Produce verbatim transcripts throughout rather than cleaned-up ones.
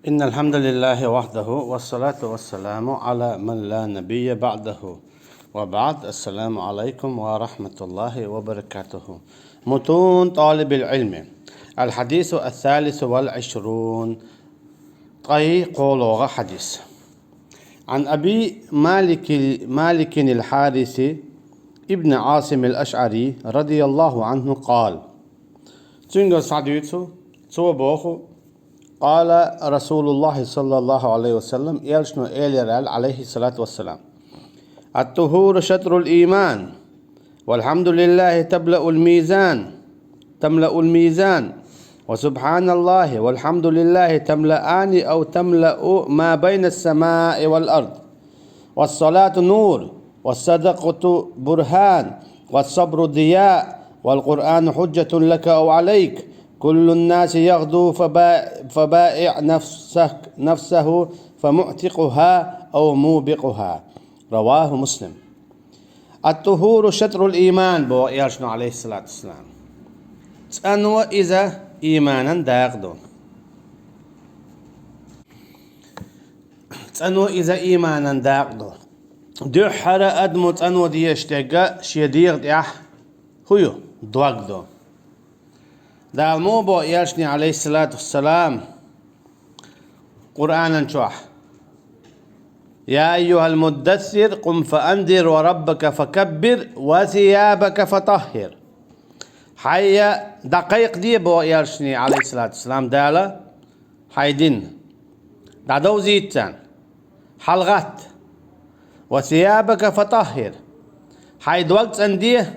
إن الحمد لله وحده، والصلاة والسلام على من لا نبي بعده، وبعد. السلام عليكم ورحمة الله وبركاته. متون طالب العلم. الحديث الثالث والعشرون. Ткъаь кхоалагӀа хьадис. عن أبي مالك، مالك الحارث ابن عاصم الأشعري رضي الله عنه قال. Цунгара хьадис, цо боху: قال رسول الله صلى الله عليه وسلم, элчано элира аьлла, عليه الصلاة والسلام: الطهور شطر الإيمان، والحمد لله تملأ الميزان، تملأ الميزان، وسبحان الله والحمد لله تملأان أو تملأ ما بين السماء والأرض. والصلاة نور، والصدقة برهان، والصبر ضياء، والقرآن حجة لك أو عليك. كل الناس يغدو فبا-، فبائع نفسك، نفسه فمعتقها أو موبقها. رواه مسلم. الطهور شطر الإيمان, боху элчано, عليه الصلاة والسلام. ЦӀанво иза ийманан дакъа ду. ЦӀанво иза ийманан дакъа ду. Дуьххьара адамо цӀанво дезаш дерг шен дегӀа тӀехь хӀун ю? Дог ду. Дала муха боху элчане, عليه الصلاة والسلام, Къуръанан чохь: يا أيها المدثر قم فأنذر وربك فكبر وثيابك فطهر. Хьай дӀакхайкхаде, боху элчане, عليه الصلاة والسلام, Дала, хьайн дин, дӀадовзийта царна, хьалагӀатта. وثيابك فطهر. Хьайн дог цӀанде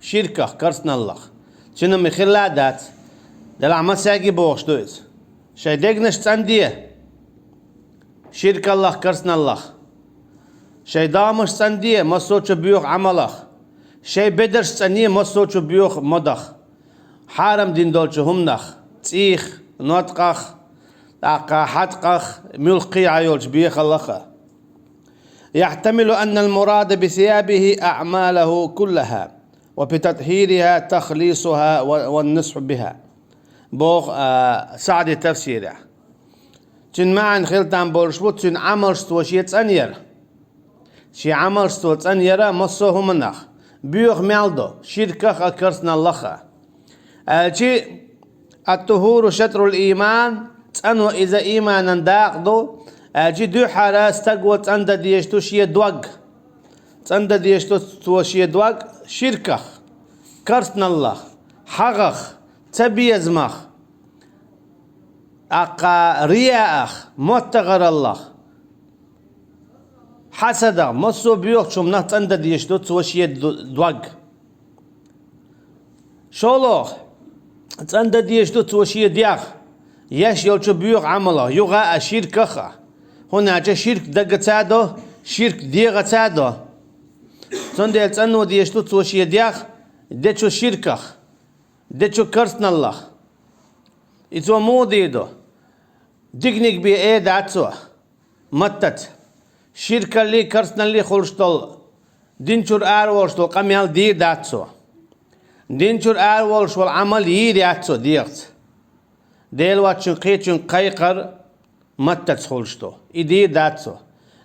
ширках, керстаналлах. Цуьнан ма хилла а дац. Делахь массаьрга бохуш ду иза. Шайн дегнаш цӀанде ширкаллах, керстаналлах. Шайн дегнаш цӀанде массо а чу боьху Ӏамалах. Шайн бедарш цӀанде массо а чу боьху модах. Хьарам дина долчу хӀуманах, цӀийх, ноткъах, тӀаккха хьаткъах, муьлхха а йолчу бехаллах а. يحتمل أن المراد بثيابه أعماله كلها، وبتطهيرها تخليصها و-، والنصح بها. Боху, а, СаӀди тафсирехь. Цуьнан маьӀна хила там болуш бу, цуьнан Ӏамалш цо шен цӀанъяр. Шен Ӏамалш цо цӀанъяр массо а хӀуманах, боьха мел ду, ширках а, керстаналлах а. Аьлчи, الطهور شطر الإيمان, цӀанво иза ийманан дакъа ду, аьлчи дуьххьара стаго цӀандан дезаш ду шен дог. ЦӀандан дезаш ду цо шен дог ширках, керстаналлах, хьагӀах, цабезамах, тӀаккха рияах, моттагӀараллах, хьасадах, массо а боьхачу хӀуманах цӀандан дезаш ду цо шен ду-, дог. ШолгӀа, цӀандан дезаш ду цо шен дегӀ, еш йолчу боьха Ӏамалах, юха а ширках а. ХӀунда аьлча ширк дагаца а до, ширк дегӀаца а до. Цундела цӀанво дезаш ду цо шен дегӀ дечу ширках, дечу керстаналлах. И цо муха дийр ду? Диканиг бен эр дац цо маттаца. Ширкаллий, керстаналлий хуьлуш долу, дин чуьра араволуш долу къамел дийр дац цо. Дин чуьра араволуш волу Ӏамал йийр яц цо дегӀаца. Дела воцчун кхечуьнга кхайкхар маттаца хуьлуш ду. И дийр дац цо.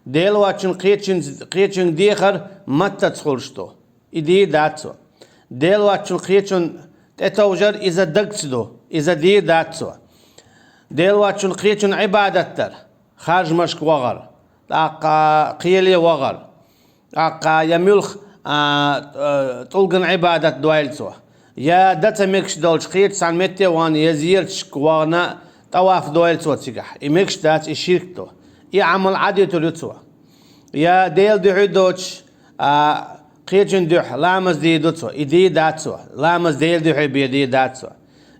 Дела воцчун кхечуьнга, кхечуьнга дехар маттаца хуьлуш ду. И дийр дац цо. Дела воцчун кхечунна тӀетовжар иза дагца ду, иза дийр дац цо. Дела воцчун кхечунна Ӏибадат дар, харжамашка вахар, тӀаккха кхеле вахар, тӀаккха я муьлхха, а, а, тӀулган Ӏибадат дойла цо, я дан ца мегаш долчу кхечу цхьана метте вахана, я зераташка вахана, тӀаваф дойла цо цигахь. И мегаш дац, и ширк ду. И Ӏамал Ӏадуьтур ю цо. Я Делан дуьхьа доцуш, а, кхечун дуьхьа ламаз дийр ду цо, и дийр дац цо, ламаз Делан дуьхьа бен дийр дац цо.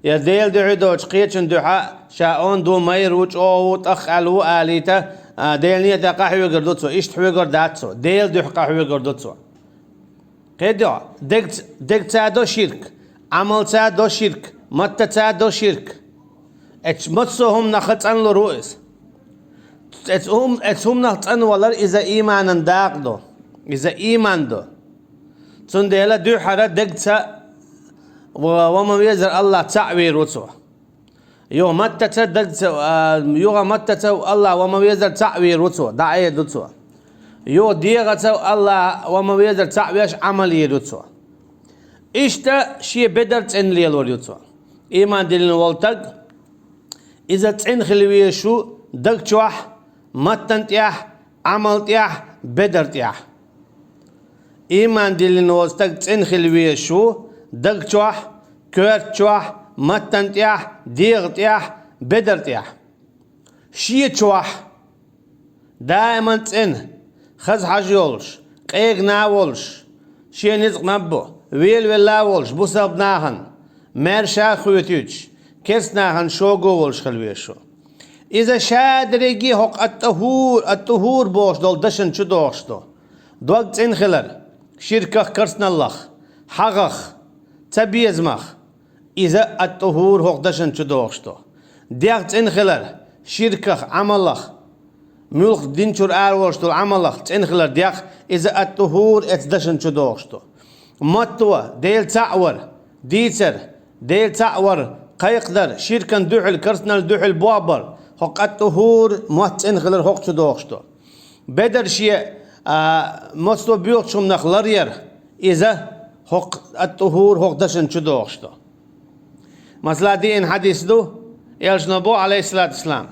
Я Делан дуьхьа доцуш кхечун дуьхьа ша онда ву, майра ву, чӀогӀа ву, тӀах аьлла ву алийта, а, Делан некъа тӀе къахьоьгур ду цо, иштта хьоьгур дац цо, Делан дуьхьа къахьоьгур ду цо. Кхетадо, дегц-, дегца а до ширк, Ӏамалца а до ширк, маттаца а до ширк. Эцу массо а хӀуманах цӀанлур ву иза. Эцу хӀум-, эцу хӀуманах цӀанвалар иза ийманан дакъа ду. Иза ийман ду. Цундела дуьххьара дегца ва, ва ма везара АллахӀ цхьаъ вийр ву цо. Юха маттаца, дагца, а, юха маттаца Аллахь ва ма везар цхьаъ вер ву цо, дӀаӀер ду цо. Юха дегӀаца Аллахь ва ма везар цхьаъ веш Ӏамал ер ю цо. Иштта шен бедар цӀена лелор ю цо. Иман диллина волу стаг, иза цӀена хила везаш ву даг чохь, маттана тӀехь, Ӏамал тӀехь, бедар тӀехь. Иман диллина волу стаг цӀена хила везаш ву даг чохь, коьрта чохь, маттана тӀехь, дегӀа тӀехь, бедар тӀехь. Шен чохь даиман цӀена, хаза хьожа йолуш, къегина а волуш, шен ницкъ ма-ббу, велавелла а волуш, бусалба нахана маьрша а хоьтуьйтуш, керста нахана шого а волуш хила везаш ву. Иза ша дерриге хӀокху ат-ТӀухӀур, ат-ТӀухӀур бохуш долу дашна чу дохуш ду. Дог цӀена хилар, ширках, керстаналлах, хьагӀах, цабезамах, иза ат-ТӀухӀур хӀокху дашна чу дохуш ду. ДегӀ цӀена хилар, ширках, Ӏамалах, муьлхха дин чуьра араволуш долу Ӏамалах цӀена хилар дегӀ, иза ат-ТӀухӀур эцу дашна чу дохуш ду. Матто, Дела цхьаъ вар, дийцар, Дела цхьаъ вар, кхайкхадар, ширкана дуьхьал, керстаналла дуьхьал болх бар, хӀокху ат-ТӀухӀур, мотт цӀена хилар хӀокху чу дохуш ду. Бедар шен, а, массо а боьхачу хӀуманах ларъяр, иза хӀокху ат-ТӀухӀур хӀокху дашна чу дохуш ду. Масала, деана хьадис ду, элчано боху, Ӏалайхиссалату вассалам,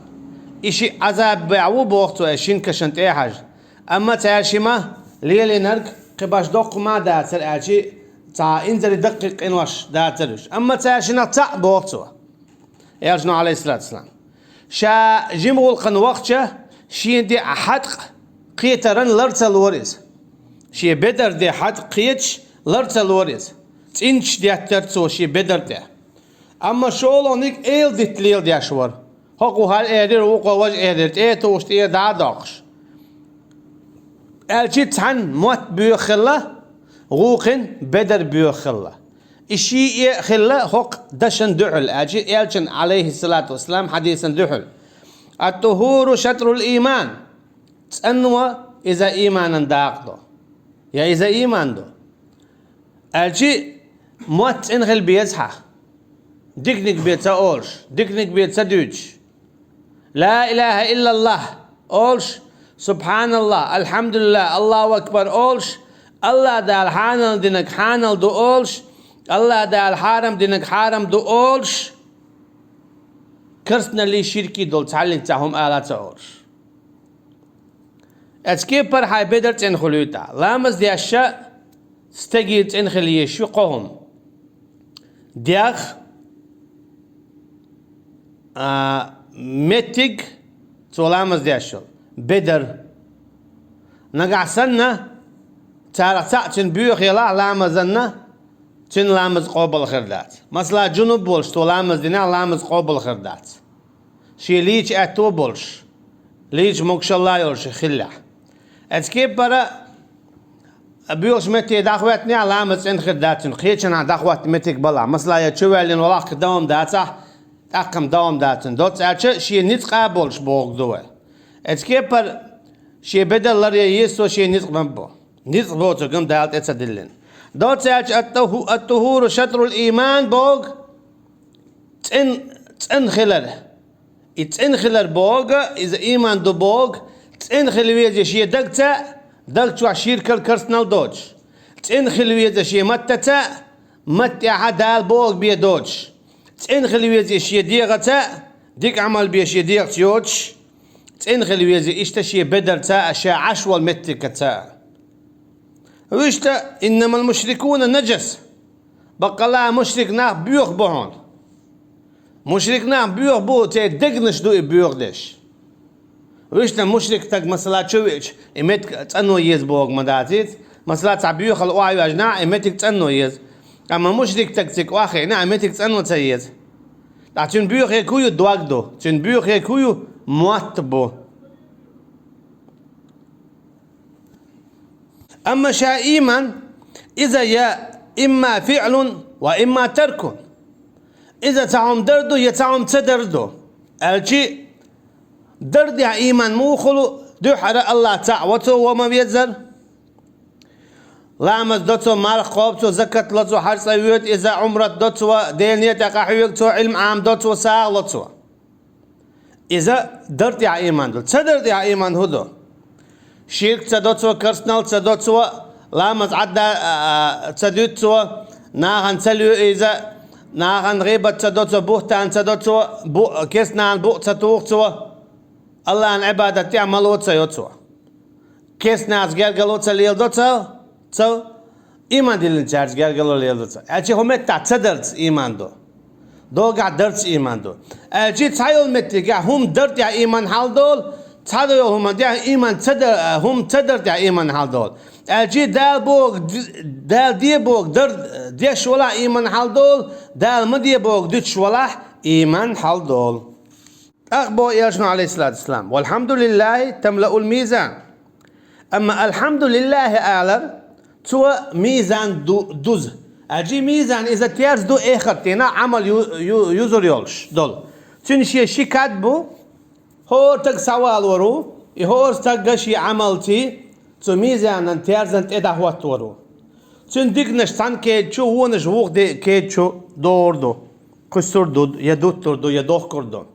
и шиъ Ӏазабехь ву боху цо, и шина кашна тӀе а хьажа. Амма цара шимма лелийнарг кхин башха доккха хӀума а дацара аьлча, цхьа инзаре даккхий къинош дацара уьш. Амма цара шиннах цхьаъ боху цо. Элчано, Ӏалайхиссалату вассалам, ша жима гӀуллакхана вахча, шен де хьатӀакъ кхетаран лар ца лора иза. Шен бедар де хьатӀакъ кхеташ лар ца лора иза. ЦӀинцаш деттара цо шен бедар тӀе. Амма шолгӀаниг эладитта леладеш вара. ХӀокхо хӀара элира, вукхо важа элира, тӀе а тухуш, тӀера дӀа а доккхуш. Аьлча цхьанна мотт боьха хилла, вукхунна бедар боьха хилла. И шиъ а хилла хӀокху дашна дуьхьал, аьлча элчан, Ӏалайхиссалату вассалам, хьадисан дуьхьал. Ат-тухуру шатрул иман. ЦӀанво иза иманан дакъа ду. Я иза иман ду. Аьлча мотт цӀена хила беза хьан. Диканиг бен ца олуш, диканиг бен ца дуьйцуш. Ла илаха иллаллах олуш, субханаллах, алхьамдулиллах, Аллаху акбар олуш, Аллах Дала хьанал динарг хьанал ду олуш, Аллах Дала хьарам динарг хьарам ду олуш, керстаналлий, ширкий долу цхьаллиг цхьа хӀума ала ца олуш. Эцу кепара хьайн бедар цӀена хуьлуьйтахь. Ламаз дешша стегий цӀена хила езаш ю кхо хӀума. ДегӀ, а, меттиг, цо ламаз деш йолу, бедар. Нагахь санна, царах цхьаъ цуьнан боьха елахь ламазанна, цуьнан ламаз къобал хир дац. Масала, жунуб волуш цо ламаз динехь, ламаз къобал хир дац. Шен лийча аьтто болуш, лийча могушалла йолуш хиллехь. Эцу кепара боьхачу метте дӀахӀоьттинехь, ламаз цӀена хир дац цуьнан, кхечанхьа дӀахӀотта меттиг балахь. Масала, я чу ваьллина валахь, кхин догӀма дацахь, тӀаккха-м догӀма дац цуьнан. Доцца аьлча, шен ницкъа болуш бохург ду вай. Эцу кепара шен бедар ларъян еза цо, шен ницкъ ма-бу. Ницкъ боцург-м Дала тӀе ца диллина. Доцца аьлча, ат-туху-, ат-тухуру шатрул иман боху, цӀен-, цӀена хилар. И цӀена хилар боху, иза иман ду боху, цӀена хила веза шен дагца, даг чохь ширкал, керстанал доцуш. ЦӀена хила веза шен маттаца, матта тӀехь Дала бохург бен доцуш. ЦӀена хила веза шен дегӀаца, дика Ӏамал бен шен дегӀаца йоцуш. ЦӀена хила веза иштта шен бедарца а, ша Ӏаш волу меттигца а. Вуьшта, иннамал мушрикуна нажас. Баккъалла мушрик нах боьха бу хьуна. Мушрик нах боьха бу, церан дегнаш ду и боьха дерш. Вуьшта мушрик стаг, масала, чу веача, и меттиг цӀанво еза бохург ма дац иза. Масала, цхьа боьхалла охьайоьжнехь, и меттиг цӀанво еза. Амма мушрик стаг цига охьахиънехь, и меттиг цӀанво ца еза. Ткъа цуьнан боьхе хӀун ю? Дог ду. Цуьнан боьхе хӀун ю? Мотт бу. Амма ша ийман, иза я имма фиълун ва имма таркун. Иза цхьа хӀума дар ду, я цхьа хӀума ца дар ду. Аьлчи, дардехь ийман муха хуьлу, дуьххьара Аллах цхьаъ ва, цо ва ма веззара. Ламаз до цо, марха кхобу цо, закат ло цо, хьаьж цӀа воьду иза, Ӏумрат до цо, Делан некъа тӀехь къахьоьгу цо, Ӏилма Ӏамадо цо, сагӀа ло цо. Иза дар тӀехь ийман ду. Ца дар тӀехь ийман хӀун ду? Ширк ца до цо, керстанал ца до цо, ламаз Ӏадда а, а, ца дуьту цо, нахана ца луьйу иза, нахана гӀийбат ца до цо, буьхтан ца до цо, бу-, керстанан букъ ца туху цо, Аллахьан Ӏибадат тӀехь мало ца йо цо. Керстанаца гергарло ца леладо цо, цо, ийман диллинчаьрца гергарло леладо цо. Аьлча хӀун меттахь ца дарца ийман ду? Догахь дарца ийман ду. Аьлча цхьайолу меттигехь хӀума дар тӀехь ийман хьалдолу, цхьадолу хӀума тӀехь ийман ца дар, хӀума ца дар тӀехь ийман хьалдолу. Аьлча Дала боху, Дала де боху дар деш валахь ийман хьалдолу, Дала ма де боху дуьтуш валахь ийман хьалдолу. ТӀаккха боху Элчано, Ӏалайхиссалату вассалам: «Валхьамдулиллахи тамлаул мизан». Амма «Алхьамдулиллахи» алар, цо мизан ду-, дуза. Аьлча мизан иза терза ду, эхартан дийнахь Ӏамал ю-, ю-, юзур йолуш долу. Цуьнан шен ши кад бу, хӀора стаг схьавалор ву, и хӀора стаг шен Ӏамалций цу мизанан терзан тӀе дӀахӀоттор ву. Цуьнан диканаш цхьана кеда чу, вонаш вукху де-, кеда чу догӀур ду. Кхуьссур ду, я дуттур ду, я дохкур ду.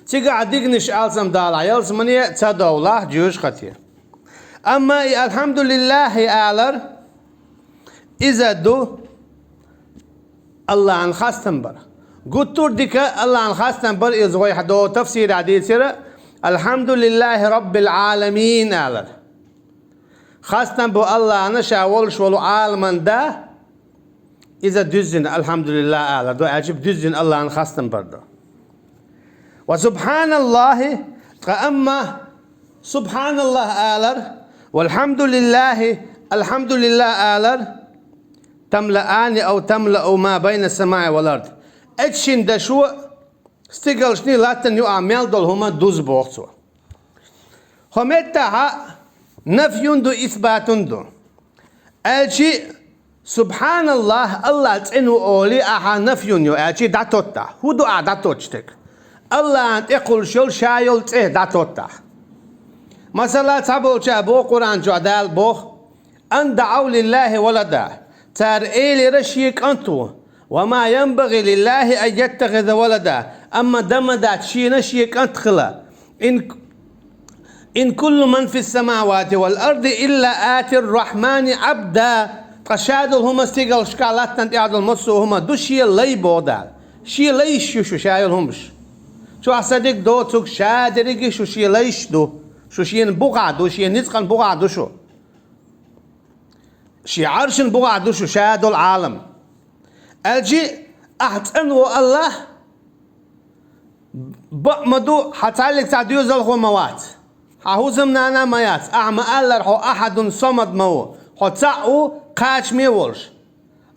Цигахь диканаш алсам далахь, ялсамане а ца довлахь, жоьжахате. Амма и «Алхьамдулиллахи» алар, иза ду Аллахьан хастам бар. Гуттар а дика Аллахьан хастам бар, иза вай хьадо тафсирехь дийцира: «Алхьамдулиллахи Раббил Ӏаламин» алар. Хастам бу Аллахьана, ша волуш волу Ӏаламан да, иза дуьззина «Алхьамдулиллах» алар ду, аьлча дуьззина Аллахьан хастам бар ду. «Ва субхьаналлахи», ткъа амма «Субхьаналлах» алар, «Валхьамдулиллахи», «Алхьамдулиллах» алар, «тамлаани ав тамлау ма байна самаи вал ард». Эцу шина дашо стигалшний латтан юкъахь мел долу хӀума дуза боху цо. ХӀо меттахьа нафьюн ду, исбатун ду. Аьлчи, субхьаналлах, Аллах цӀена ву олий, ахьа нафьюн йо, аьлчи дӀатоттахь. ХӀун ду ахьа дӀатоттуш дерг? Аллахьан тӀекхуллуш йолу ша йолу цӀе дӀатоттахь. Масала, цхьаболча боху Къуръан чохь, Дала боху: «Ан даӀав лиллахи валада». Цара элира шен кӀант ву. «Ва ма янбагӀи лиллахи ан яттахиза валада». Амма дан ма дац шена шен кӀант хила. «Ин, ин куллу ман фис самавати вал арди илла атир рахмани абда». Ткъа ша долу хӀума стигалшкахь, латтан тӀехь долу массо а хӀума ду шен лай, боху Дала. Шен лайш ю шу, ша йолу хӀумаш. Чохь сан дерг доцург ша дерриге шу шен лайш ду. Шу шена бухахь ду, шен ницкъан бухахь ду шу. Шен Ӏаршан бухахь ду шу, ша долу Ӏалам. Аьлчи, ахь цӀанво Аллах, бакъ ма ду, хьан цхьаьллиг цхьа доьзалхо ма вац. Хьан хӀусамнана а ма яц. Ахь ма-аллара, хьо ахьадун самад ма ву. Хьо цхьаъ ву, кхачаме а волуш,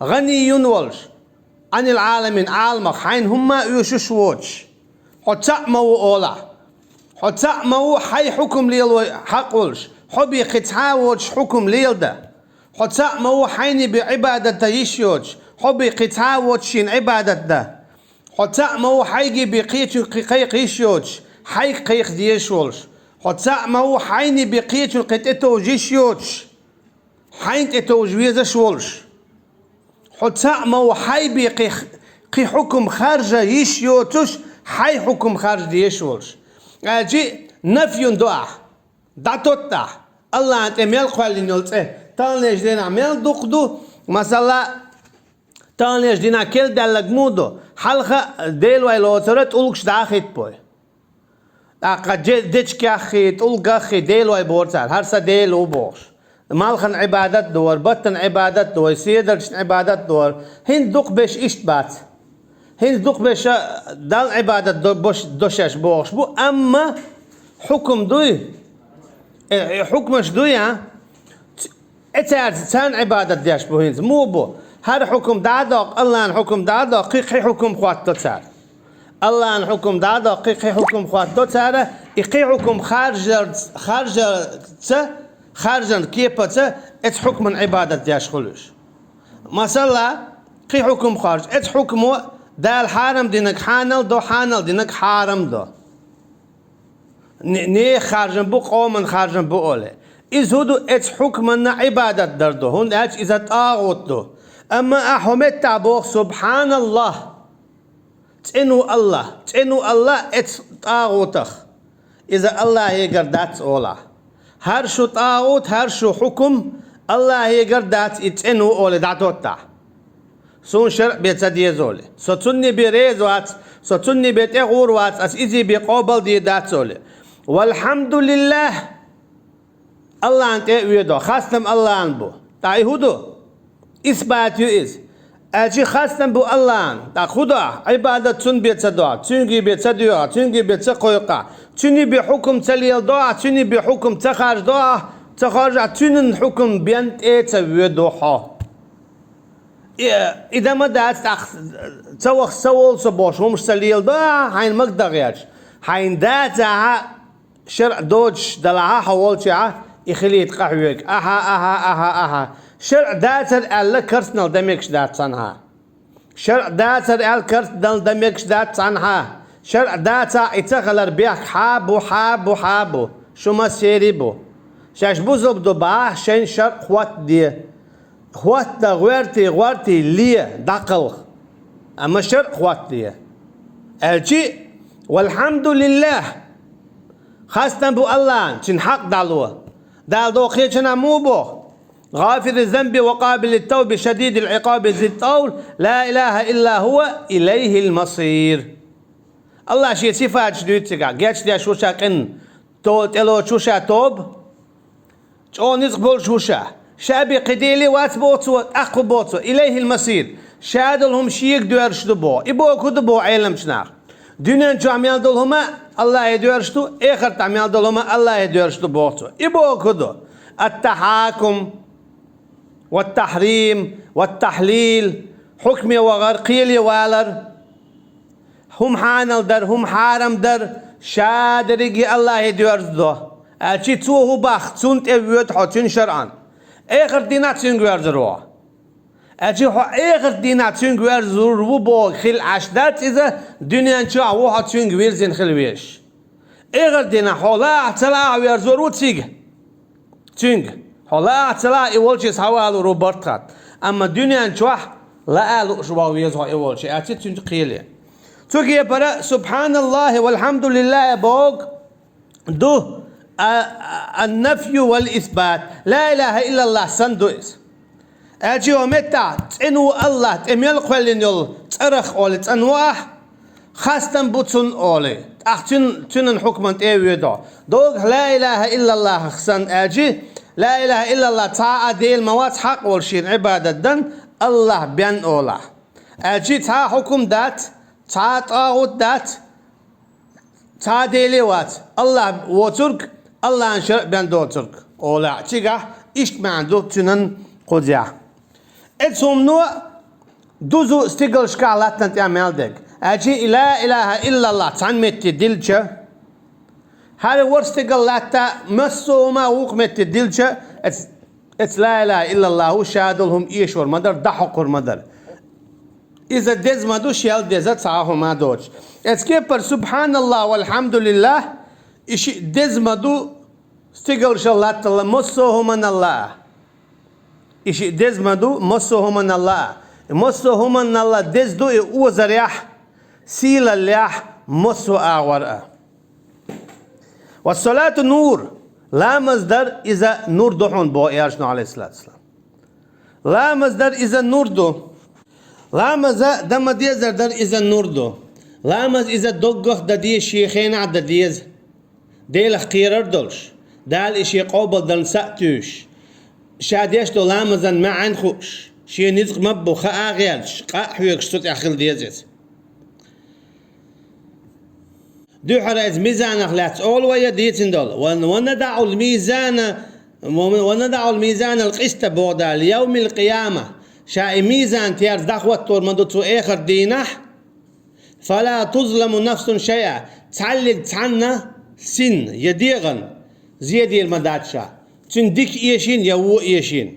гӀаниюн волуш, Ӏанил Ӏаламин, Ӏаламах хьайна хӀумма а оьшуш воцуш. Хьо цхьаъ ма ву олахь. Хьо цхьаъ ма ву хьайн хьукум лело хьакъ волуш, хьо бен кхин цхьа а воцуш хьукум леладан. Хьо цхьаъ ма ву хьайна бен Ӏибадат дан йиш йоцуш, хьо бен кхин цхьа а воцуш шена Ӏибадат дан. Хьо цхьаъ ма ву хьайга бен кхечуьнга кхин кхайкха йиш йоцуш, хьайга кхайкха дезаш волуш. Хьо цхьаъ ма ву хьайна бен кхечунна кхин тӀетовжа йиш йоцуш, хьайна тӀетовжа везаш волуш. Хьо цхьаъ ма ву хьайн бен кхин, кхин хьукум харжа йиш йоцуш, хьайн хьукум харжа дезаш волуш. Аьлчи, нафьюн ду ахь, дӀатоттахь, Аллахьан тӀе мел кхоьллина йолу цӀе. Таханлерчу дийнахь мел дукха ду, масала, таханлерчу дийнахь керла даьлларг муха ду? Хьалха Дела вай лоцура тӀулгаш дӀа а хӀиттабой. ТӀаккха де-, дечигаххий, тӀулгаххий Дела вай бохура цара, хӀара сан Дела ву бохуш. Малхан Ӏибадат дора, баттан Ӏибадат дора, седарчун Ӏибадат дора. ХӀинца дукха берш иштта бац. ХӀинца дукха берш Далла Ӏибадат до-, бош-, до шаьш бохуш бу, амма хьукум дуй? Э, э, хьукмаш дуй, а? Ц-, э, цаьрца царна Ӏибадат деш бу хӀинца. Муха бу? ХӀара хьукум дӀа а доккху, Аллахьан хьукум дӀа а доккху, кхин кхин хьукум хӀотто цара. Аллахьан хьукум дӀа а доккху, кхин кхин хьукум хӀотто цара, и кхин хьукум харжар-, харжарца, харжан кепаца, эцу хьукман Ӏибадат деш хуьлуш. Масала, кхин хьукум харж, эцу хьукмо Дала хьарам динарг хьанал до, хьанал динарг хьарам до. Не-, нехан харжам бу, къоман харжам бу оле. Иза хӀун ду? Эцу хьукманна Ӏибадат дар ду, хӀунда аьлча иза тӀагӀут ду. Амма ахь хӀокху меттехь боху: «Субханаллах! ЦӀена ву Аллах! ЦӀена ву Аллах эцу тӀагӀутах! Иза Аллахьегара дац», олахь. ХӀара шу тӀагӀут, хӀара шу хьукум Аллахьегара дац, и цӀена ву олий дӀатоттахь. Суна шарӀ бен ца деза олий. Со цунна бен реза вац, со цунна бен тӀегӀур вац, ас иза бен къобал дийр дац олий. «Валхьамдулиллах!» Аллахьна тӀе а воьду, хастам Аллахьна бу. ТӀаккха и хӀун ду? Исбат ю иза. Аьлча хастам бу Аллахьна. ТӀаккха хӀун до ахь? Ӏибадат цунна бен ца до ахь, цуьнга бен ца доьгӀу ахь, цуьнга бен ца кхойкху ахь, цуьнан бен хьукум ца леладо ахь, цуьнан бен хьукум ца харжадо ахь, ца харжахь, цуьнан хьукум бен тӀе а ца воьду хьо. И, и дан ма дац, тӀаккха ца ваха, ца волу со бохуш, хӀумаш ца леладо ахь, хьайна магадо гӀерташ. Хьайна дацахь а, шарӀ доцуш делахь а хьо волчохь, и хилийта къахьоьгу. Ахьа, ахьа, ахьа, ахьа. ШарӀ дацара аьлла, карцнал дан мегаш дац цхьанхьа. ШарӀ дацара аьлла, карцнал дан мегаш дац цхьанхьа. ШарӀ дацахь, и ца хилар бехк хьа а бу, хьа а бу, хьа а бу. Шу массеран а бу. Шаьш бусалба ду бахахь, шайн шарӀ хӀоттаде. ХӀотта, гӀоьртий, гӀортий, ле, дӀакхалха. Амма шарӀ хӀоттаде. Аьлча, валхьамдулиллах! Хастам бу Аллахьна, цуьнан хьакъ дӀало. Дала доккхачу хенахь муха боху? «ГӀафири занби ва къабили товби шадидил Ӏикъаби зит товл, ла илаха илла хӀува, илайхил масир». Аллах шен сифаташ дуьйцу цигахь, гечдеш ву ша къинна, то-, тӀелоцуш ву ша тоба, чӀогӀа ницкъ болуш ву ша. Ша бен кхин дела вац боху цо, тӀаккха хӀун боху цо? Илайхил масир. Ша долу хӀума шега доьрзуш ду боху. И бохург хӀун ду боху Ӏеламчу наха? Дуьнен чохь мел долу хӀума Аллахье доьрзуш ду, эхартахь мел долу хӀума Аллахье доьрзуш ду боху цо. И бохург хӀун ду? Ат-тахьакум, ват-тахьрим, ват-тахьлил, хьукме вахар, кхеле валар, хӀума хьанал дар, хӀума хьарам дар, ша дерриге Аллахье доьрзу до. Аьлча цо хӀун боху, цунна тӀе воьду хьо, цуьнан шарӀан. Эхарт дийнахь цуьнга верзар ву хьо. Аьлча хьо эхарт дийнахь цуьнга верзур ву бохург хилла Ӏаш дац иза, дуьнен чохь ву хьо цуьнга вирзина хила везаш. Эхарт дийнахь хьо лаахь ца лаахь верзор ву цига. Цуьнга. Хьо лаахь ца лаахь и волчу схьавалор ву барт хатта. Амма дуьнен чохь лаа лууш ваха веза хьо и волчу, аьлча цуьнца кхеле. Цу кепара субханаллахи валхьамдулиллахи бохург ду, а, а, ан-нафью вал исбат. Ла илаха иллаллах санна ду иза. Аьлча хӀокху меттехь цӀена ву Аллах, тӀе мел кхоьллина йолу цӀарах олий цӀанво ахь, хастам бу цунна олий, тӀаккха цуьнан, цуьнан хьукман тӀе а воьду. Догахь ла илаха иллаллахах санна аьлча, ла илаха иллаллах цхьа а Дела ма вац хьакъ волуш шена Ӏибадат дан, Аллах бен олахь. Аьлча цхьа а хьукум дац, цхьа а тӀагӀут дац, цхьа а Деле вац, Аллах воцург, Аллахьан шарӀ бен доцург олахь, цигахь иштта маьӀна ду цуьнан кхузахь. Эцу хӀумано дузу стигалшкахь латтана тӀехь мел дерг. Аьлча и ла илаха иллаллах цхьана метте дилча, хӀара ворхӀ стигал латта массо а хӀума вукху метте дилча, эц-, эцу ла илаха иллаллаху ша долу хӀума эшор ма дара, дӀахьокхур ма дара. Иза деза ма ду, шел деза цхьа а хӀума доцуш. Эцу кепара субханаллах валхьамдулиллах, и шиъ деза ма ду, стигалшал латталла массо а хӀуманалла. И шиъ деза ма ду, массо а хӀуманалла. И массо а хӀуманалла деза ду и озарехь, сийлаллехь, массо а агӀор а. Ва салату нур, ламаз дар иза нур ду хьуна боху Элчано, алейхиссалату вассалам. Ламаз дар иза нур ду. Ламаза дан ма дезар дар иза нур ду. Ламаз иза доггах дан деза, шен хенахь дан деза. Делах кхерар долуш, Дала и шен къобалдарна са а туьйсуш, ша деш долу ламазан маьӀна хууш, шен ницкъ ма бу хаа а гӀерташ, къа а хьоьгуш цу тӀехь хила деза иза. Дуьххьара иза мизанах лаьцна олу вай я дийцина долу: «Ва, ва надаӀул мизана, ва, ва надаӀул мизанал къиста», боху Дала, «явмил къияма». Ша и мизан терза дӀахӀоттор ма ду цу эхарт дийнахь. «Фала тузламу нафсун шайъа». Цхьаллиг цхьанна син я дегӀан зен дийр ма дац ша. Цуьнан дика эшийна я вон эшийна.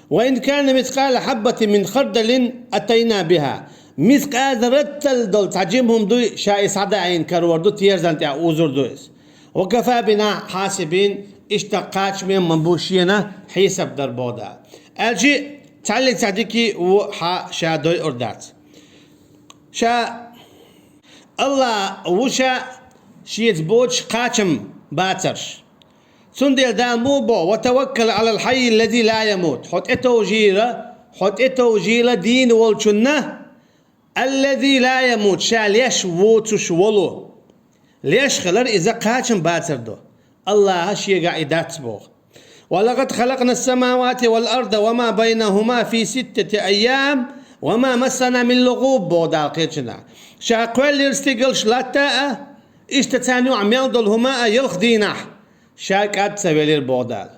«Ва ин кана мискъала хьаббатин мин хардалин атайна биха». Мискъала зарратал долу цхьа жима хӀума дуй, ша и схьадаийна карор ду, терзан тӀехь узур ду иза. وكفى بنا حاسبين, иштта кхачаме ма бу шена хьисап дар боху Дала. Аьлча, цхьаьллиг цхьа дика ву хьа ша дойур дац. Ша Аллах ву ша шеца боцуш кхачам бацарш. Цундела Дала муха боху: «وتوكل على الحي الذي لا يموت». Хьо тӀетовжийла, хьо тӀетовжийла дийна волчунна, «الذي لا يموت», ша леш воцуш волу. Леш хилар иза кхачам бацар ду. Аллаха шегахь и дац боху. «ولقد خلقنا السماوات والأرض وما بينهما في ستة أيام وما مسنا من لغوب», боху Дала кхечанахь. Ша кхоьллира стигалш, латта а, иштта царна юкъахь мел долу хӀума а ялх дийнахь. Ша кӀад ца велира боху Дала.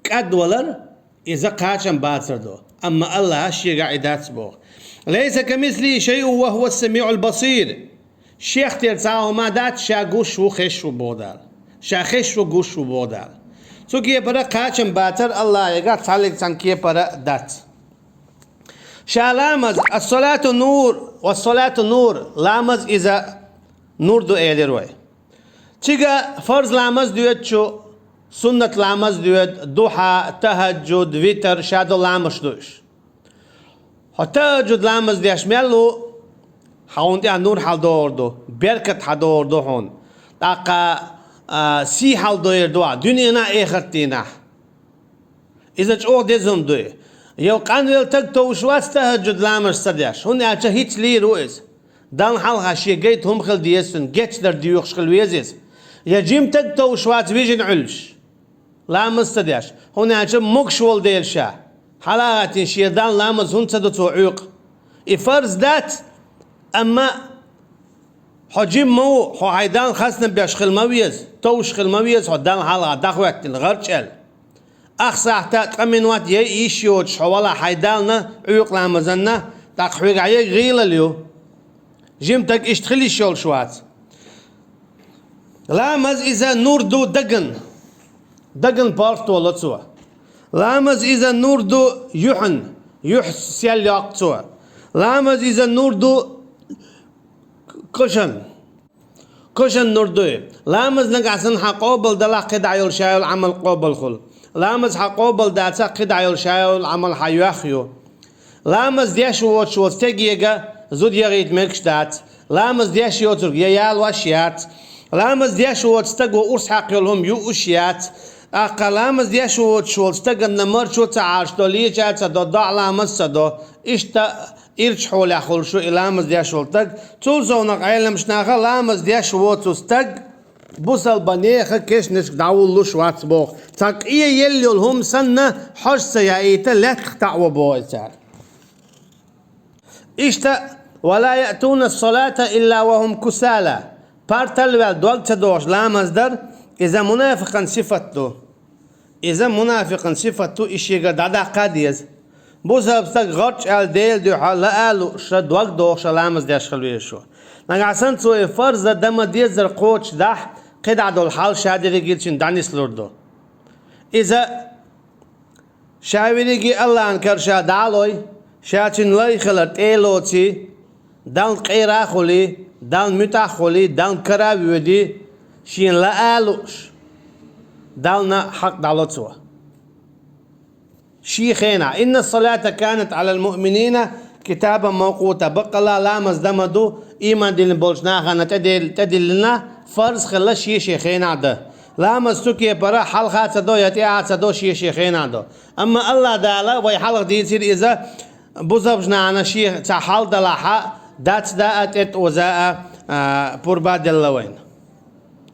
КӀадвалар, иза кхачам бацар ду, амма Аллаха шегахь и дац боху. «ليس كمثله شيء وهو السميع البصير». Шех тера цхьа а хӀума дац, ша гуш ву, хезаш ву боху Дала. Ша хезаш ву, гуш ву боху Дала. Цу кепара кхачам бацар Аллахегахь цхьаьллиг цхьана кепара дац. Ша ламаз, «الصلاة نور والصلاة نور», ламаз иза нур ду элира вай. Цига фарз ламаз доьду шу, суннат ламаз доьду, духьа, тахаджуд, витр, ша долу ламазаш ду уьш. Хьо тахаджуд ламаз деш мел ву, хьуна тӀехь нур хьаладогӀур ду, беркат хьадогӀур ду хьуна. ТӀаккха, а, сий хьаладойр ду ахь дуьненахь а, эхартдийнахь. Иза чӀогӀа деза хӀума дуй. Йо, къанвелла стаг товш вац тахаджуд ламазаш ца деш, хӀунда аьлча хӀинца лийр ву иза. Далла хьалха шен гайта хӀума хила деза цуьнан, гечдар доьхуш хила веза иза. Я жима стаг товш вац вижина Ӏуьллуш, ламаз ца деш, хӀунда аьлча могуш волу дела ша. Хьала а гӀаттийна шен Далла ламаз хӀунда ца до цо Ӏуьйкъа? И фарз дац, амма хьо жима ма ву, хьо хьайн Далла хастам беш хила ма веза, товш хила ма веза хьо Далла хьалха дӀахӀоьттина, гӀарчӀ аьлла. Ах сахьта, ткъа минот яй йиш йоцуш хьо валахь хьайн Даллана, Ӏуьйкъа ламазанна, тӀаккха хьоьгахь яй гӀийлал ю. Жима стаг иштта хила йиш йолуш вац. Ламаз иза нур ду даган. Даган паргӀато ло цо. Ламаз иза нур ду юьхьан. Юьхь сел йоккху цо. Ламаз иза нур ду кошан. Кошан нур дуй. Ламаз нагахь санна хьан къобал далахь, кхидӀа йолу ша йолу Ӏамал къобал хуьлу. Ламаз хьан къобал дацахь, кхидӀа йолу ша йолу Ӏамал хьан йоьхна ю. Ламаз деш воцуш волу стегега зуда яхийта мегаш дац. Ламаз деш йоцург я ялош яц. Ламаз деш воцу стаго урс хьакха йолу хӀума юуш яц. ТӀаккха ламаз деш воцуш волу стаганна марчо ца Ӏаш до, леча ца до, доӀа ламаз ца до. Иштта ирча хьолехь хуьлуш ву и ламаз деш волу стаг. Цул совнаха Ӏеламчу наха ламаз деш воцу стаг бусалба нехан кешнашка дӀавуллуш вац боху. Цхьа къе елла йолу хӀума санна, хьожа ца яийта, лаьттах таӀо боху цара. Иштта, «ولا يأتون الصلاة إلا وهم كسالى». Партал ваьлла дог ца дохуш ламаз дар, иза мунафикъан сифат ду. Иза мунафикъан сифат ду, и шега дӀадаккха а деза. Бусалба стаг гӀарчӀ аьлла Делан дуьхьа лаа а лууш, дог дохуш ламаз деш хила везаш ву. Нагахь санна цо и фарза дан ма-деззара кхочушдахь, кхидӀа долу хьал ша дерриге а цуьнан дӀанислур ду. Иза ша верриге а Аллахьан кара ша дӀа а лой, ша цуьнан лай хилар тӀе а лоций, Далла къера а хуьлий, Далла муьтӀахь а хуьлий, Далла кара а воьдий, шена лаа а лууш, Даллана хьакъ дӀало цо. Шен хенахь. «إن الصلاة كانت على المؤمنين كتابا موقوتا». Баккъалла ламаз дан ма ду, ийман диллина болчу нахана тӀедел-, тӀедиллина, фарз хилла шен-шен хенахь дан. Ламаз цу кепара хьалха а ца до, я тӀаьхьа а ца до, шен-шен хенахь до. Амма Аллах Дала вай хьалха дийцира иза, бусалба нахана шен цхьа хьал далахь, дац даа, тӀе тӀоза а, а, пурба делла вайна.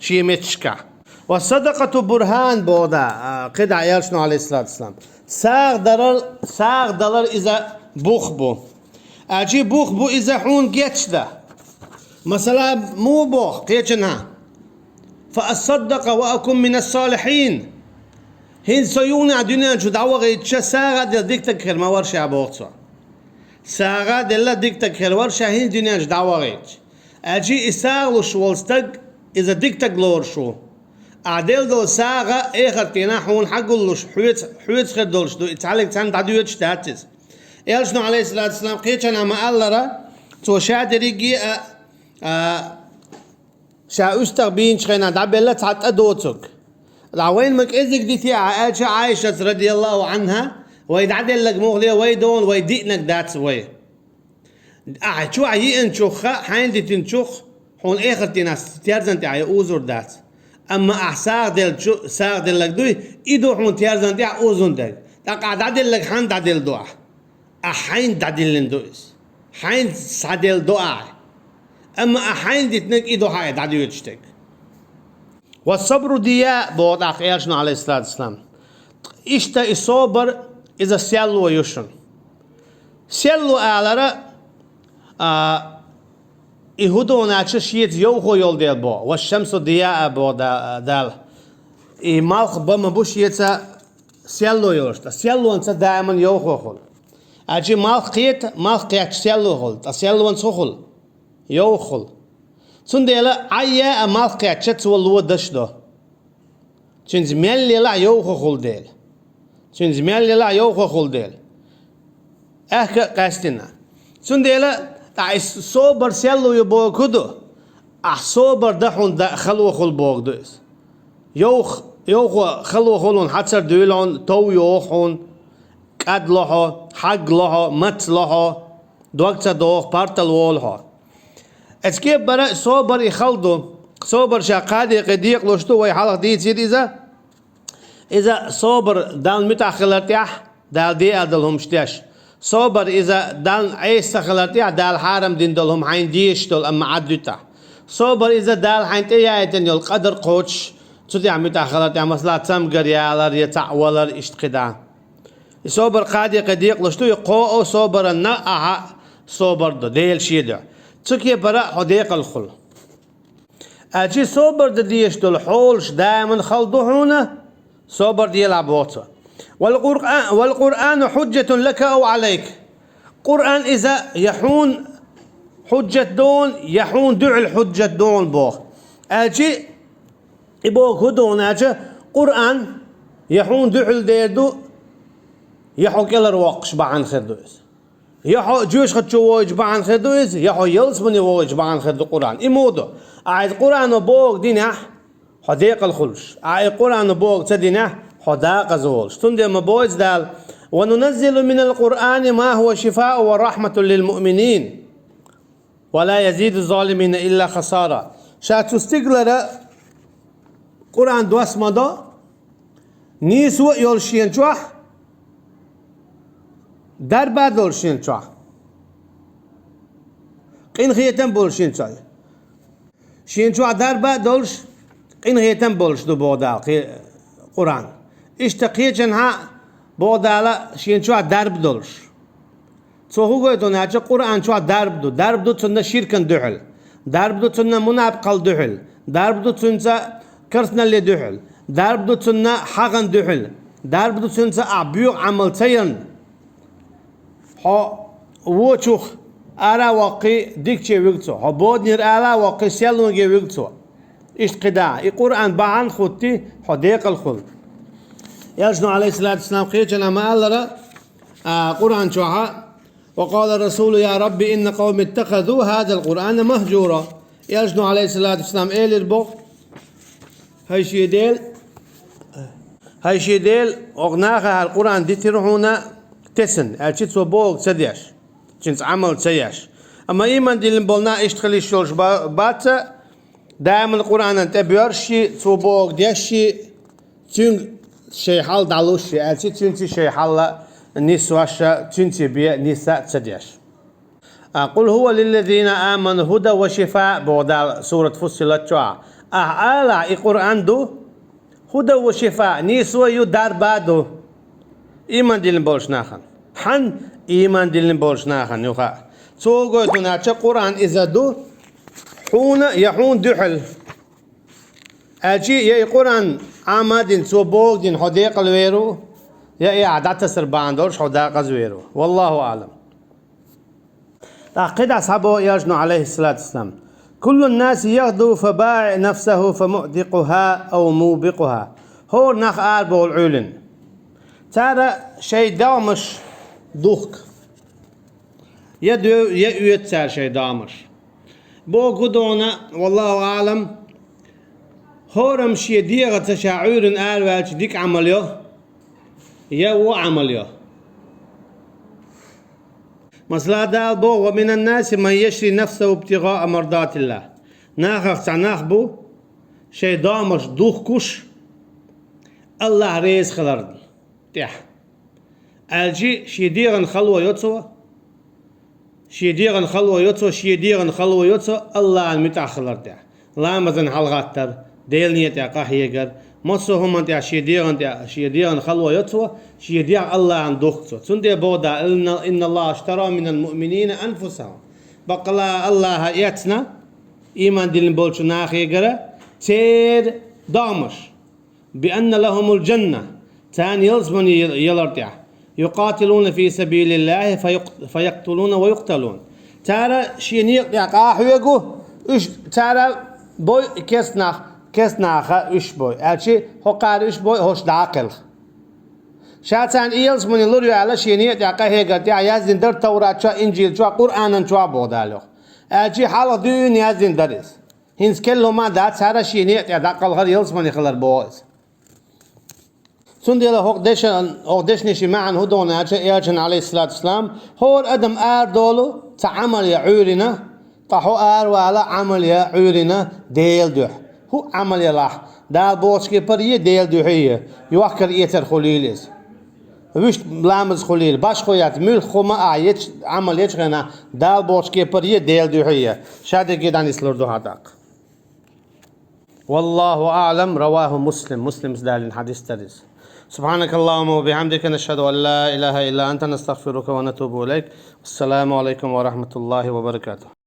Шен метташкахь. «والصدقة برهان», боху Дала, а, кхидӀа элчано, алейхиссалату вассалам. СагӀа далар, сагӀа далар иза бух бу. Аьлча бух бу иза хьуна гечдан. Масала, муха боху кхечанхьа: «فأصدق وأكن من الصالحين». ХӀинца со юханехьа дуьнен чу дӀавахийтича, сагӀа а делла дика стаг хир ма вара ша, боху цо. СагӀа а делла дика стаг хир вара ша хӀинца дуьнен чу дӀавахийтича. Аьлча и сагӀа луш волу стаг, иза дика стаг лоруш ву. Ахь делла долу сагӀа эхартдийнахь хьуна хьагуллуш, хьоьца, хьоьца хир долуш ду, и цхьаьллиг цхьаьна дӀадоьдуш дац иза. Элчано, алейхиссалату вассалам, кхечанхьа ма-аллара, цо ша дерриге а, а, Ша уьстагӀ бийначу хенахь дӀабелла цхьа тӀадоцург. Ткъа вайна ма кӀезиг дитий ахь, аьлча Ӏайшас, радияллаху Ӏанха, вай дӀаделларг мухле вай дона, вай диънарг дац вай. Ахь чохь йиъначух, хьайна дитинчух хьуна эхарт дийнахь терзан тӀехь ян узур дац. Амма ахь сагӀа деллачу, сагӀа делларг дуй, и ду хьуна терзан тӀехь узун дерг. ТӀаккха ахь дӀаделларг хьанна дӀаделла ду ахь? Ахь хьайна дӀадиллина ду иза. Хьайна схьаделла ду ахь. Амма ахь хьайна дитинарг и ду хьан дӀадоьдуш дерг. «Ва сабру дияъ», боху тӀаккха элчано, Ӏалайхиссалату вассалам. Иштта и собар, иза серло ю шуна. Серло алара, а, и хӀун ду аьлча шеца йовхо йолу дела боху. «Ва шамсу дияъ», боху Да-, Дала. И малх бан ма бу шеца серло йолуш, ткъа серлонца даиман йовхо хуьлу. Аьлча малх кхета, малх кхетча серло хуьлу, ткъа серлонца хӀун хуьлу? Йовхо хуьлу. Цундела Ӏай яа а малх кхетча, цо ло даш до. Цуьнца мел елахь йовхо хуьлу дела. Цуьнца мел елахь йовхо хуьлу дела. Аьхка а къаьстина. Цундела, тӀаккха и собар серло ю бохург хӀун ду? Ахь собар дан хьуна да-, хало хуьлу бохург ду иза. Йовх-, йовхо хало хуьлу хьуна хьацар дуьйлу хьуна, тов йоху хьуна, кӀад ло хьо, хьаг ло хьо, мац ло хьо, дог ца доху, партал волу хьо. Эцу кепара собар и хала ду. Собар ша кхаа декъе декъалуш ду, вай хьалха дийцира иза. Иза собар Далла муьтӀахь хилар тӀехь, Дала деа долу хӀумаш деш. Собар иза Далла Ӏеса ца хилар тӀехь, Дала хьарам дина долу хӀума хьайна дезаш долу, амма Ӏад дуьтахь. Собар иза Дала хьайна тӀе яийтина йолу къадар кхочуш, цу тӀехь муьтӀахь хилар тӀехь, масала, цамгар ялар я цхьаъ валар, иштта кхидӀа. И собар кхаа декъе декъалуш ду, и кхоо собаранна ахьа собар ду, Дела шен дуьхьа. Цу кепара хьо декъала хуьлу. Аьлча собар дан дезаш долу хьолаш даиман хала ду хьуна, собар делахь боху цо. «Вал Къуръа-, вал Къуръану хьуджатун лака ау Ӏалайк». Къуръан иза я хьуна хьуджат ду, я хьуна дуьхьал хьуджат ду боху. Аьлча и боху хӀун ду аьлча, Къуръан я хьуна дуьхьал дер ду, я хьо кӀелхьарвоккхуш бахьана хир ду иза. Я хьо жоьжахати чу вогӀуш бахьана хир ду иза, я хьо ялсамане вогӀуш бахьана хир ду Къуръан. И муха ду? Ахьа иза Къуръано бохург динехь, хьо декъала хуьлуш. Ахьа и Къуръано бохург ца динехь, хьо декъаза волуш. Цундела ма боху иза Дала: «Ва нуназзилу минал Къуръани ма хӀуа шифаун ва рахьматун лил муъминин». «Ва ла язиду залимина илла хасара». Ша цу стигалара Къуръан дос ма до, нийсо а йолуш шена чохь, дарба а долуш шена чохь, къинхетам а болуш шена чохь. Шена чохь дарба а долуш, къинхетам а болуш ду, боху Дала, кхе-, Къуръан. Иштта кхечанхьа, боху Дала, шена чохь дарба долуш. Цо хӀун гойту аьлча, Къуръан чохь дарба ду. Дарба ду цунна ширкан дуьхьал. Дарба ду цунна мунапкъал дуьхьал. Дарба ду цуьнца керстаналле дуьхьал. Дарба ду цунна хьагӀан дуьхьал. Дарба ду цуьнца ахь боьха Ӏамал ца ярна. Хьо вочух ара а воккхий, дикаче вуьгу цо. Хьо боданера ара а воккхий, серлонге вуьгу цо. Иштта кхидӀа, и Къуръан бахьана хӀуттий, хьо декъала хуьлу. Элчано, Ӏалайхиссалату вассалам, кхечанхьа ма-аллара, а, Къуръан чохьа: «Ва къала расулу: я Рабби, инна къавми иттахазу хазал Къуръана махжура». Элчано, Ӏалайхиссалату вассалам, элира боху: «ХӀай шен Дела, хӀай шен Дела, оха наха хӀара Къуръан дитира хьуна тесна, аьлча цо бохург ца деш, цуьнца Ӏамал ца еш». Амма ийман диллина болу нах иштта хила йиш йолуш ба-, бац, даиман Къуръанан тӀе боьрший, цо бохург дешший, цуьнга шайн хьал дӀалуш, аьлча цуьнца шайн хьал нисваша, цуьнца бен нисса а ца деш. А, «Къул хӀуа лиллазина аману хӀудан ва шифаъ», боху Дала сурат Фуссилат чохь. Ахьа алахь, и Къуръан ду хӀудан ва шифаъ, нийсо а ю, дарба а ду. Ийман диллина болуш нахана. Хьан ийман диллина болуш нахана ю хаьа. Цо гойту аьлча, Къуръан иза ду хьуна я хьуна дуьхьал. Аьлча, я и Къуръан Ӏама а дина, цо бохург дина хьо декъала вер ву, я и ахь дӀатасар бахьана долуш хьо декъаза вер ву. Валлаху аълам. ТӀаккха кхидӀа схьабо элчано, Ӏалайхиссалату вассалам: «Куллун наси ягъду фа баиъ нафсаху фа муътикъуха ау мубикъуха». ХӀора нах арабовла Ӏуьйлина. Цара шайн догӀмаш духку. Я дев-, я оьцу цара шайн догӀмаш. Боху гудона, валлаху аълам, ХӀораммо шен дегӀаца ша Ӏуьйрана араваьлча дика Ӏамал йо, я во Ӏамал йо. Масала, Дала боху: «Ва минан наси ман яшри нафсаху ибтигӀаа мардатиллахӀ». Нахах цхьа нах бу, шайн домаш духкуш, АллахӀ реза хиларна тӀехь. Аьлчи шен дегӀан хало йо цо, шен дегӀан хало йо цо, шен дегӀан хало йо цо АллахӀан муьтӀахь хилар тӀехь. Ламазан хьалагӀаттар, Делан некъа тӀехь къахьегар, массо а хӀуман тӀехь шен дегӀан тӀехь, шен дегӀан хало йо цо, шен дегӀ АллахӀан духку цо. Цундела боху Дала: «Инна, инна АллахӀа иштара минал муъминина анфусахум». Баккъала АллахӀа эцна, ийман диллина болчу нахегара, церан домаш. «Би анна лахумул джанна», царна ялсамани ялар тӀехь. «Юкъатилуна фи сабилиллахи фа юкъ-, фа яктулуна ва юкталун». Цара шен некъа тӀехь къахьоьгу, уьш цара бой кестнах, кестнаха уьш бой. Аьлчи хӀокхара уьш бой, хӀорш дӀа а кхелха. Ша царна ялсамани лур ю аьлла, шен некъа тӀехь къахьегар тӀехь яздина дара Таврат чохь, Инжил чохь, Къуръанан чохь боху Дала йоху. Аьлчи хьалха дуьйна яздина дара иза. ХӀинца керла хӀума дац, цара шен некъа тӀехь дӀакхалхар ялсамани хилар боху иза. Цундела хӀокху деша-, хӀокху дешнийн ши маьӀна хӀун ду аьлча, элчан, алейхиссалату вассалам, хӀора адам арадолу цхьа Ӏамал ян Ӏуьйрина, ткъа хьо аравала Ӏамал ян Ӏуьйрина Делан дуьхьа. ХӀун Ӏамал ялахь, Дала бохучу кепара е, Делан дуьхьа е, йохкар-эцар хуьлийла иза. Вуьшта ламаз хуьлийла, башхо яц, муьлхха хӀума а ечу, Ӏамал ечу хенахь, Дала бохучу кепара е, Делан дуьхьа е. Ша дерриге дӀанислур ду хьан тӀаккха. Валлаху аълам, раваху Муслим. Муслимс далийна хьадис дара иза. Субханакаллахумма ва бихамдика, нашхаду ан ла илаха илла анта, настагфирука ва натубу илайк. Ассаламу алайкум ва рахматуллахи ва баракатух.